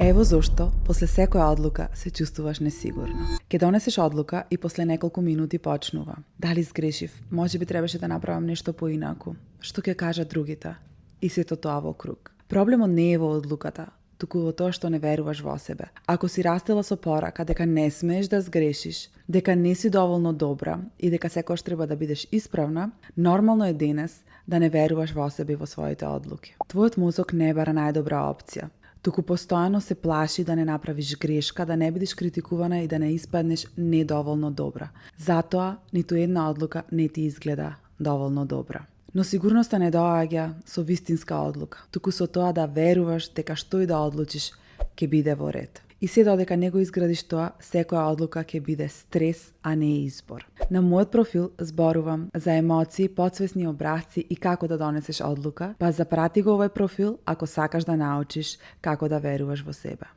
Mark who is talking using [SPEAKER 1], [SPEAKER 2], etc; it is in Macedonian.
[SPEAKER 1] Ево зошто, после секоја одлука се чувствуваш несигурно. Ке донесеш одлука и после неколку минути почнува. Дали сгрешив? Може би требаше да направам нешто поинаку. Што ќе кажат другите? И сето тоа во круг. Проблемот не е во одлуката, туку во тоа што не веруваш во себе. Ако си растела со порака дека не смееш да сгрешиш, дека не си доволно добра и дека секогаш треба да бидеш исправна, нормално е денес да не веруваш во себе и во своите одлуки. Твојот мозок не бара најдобра опција, туку постојано се плаши да не направиш грешка, да не бидеш критикувана и да не испаднеш недоволно добра. Затоа ниту една одлука не ти изгледа доволно добра. Но сигурноста не доаѓа со вистинска одлука, туку со тоа да веруваш дека што и да одлучиш ќе биде во ред. И се додека не го изградиш тоа, секоја одлука ќе биде стрес, а не избор. На мојот профил зборувам за емоции, потсвесни образци и како да донесеш одлука, па запрати го овој профил ако сакаш да научиш како да веруваш во себе.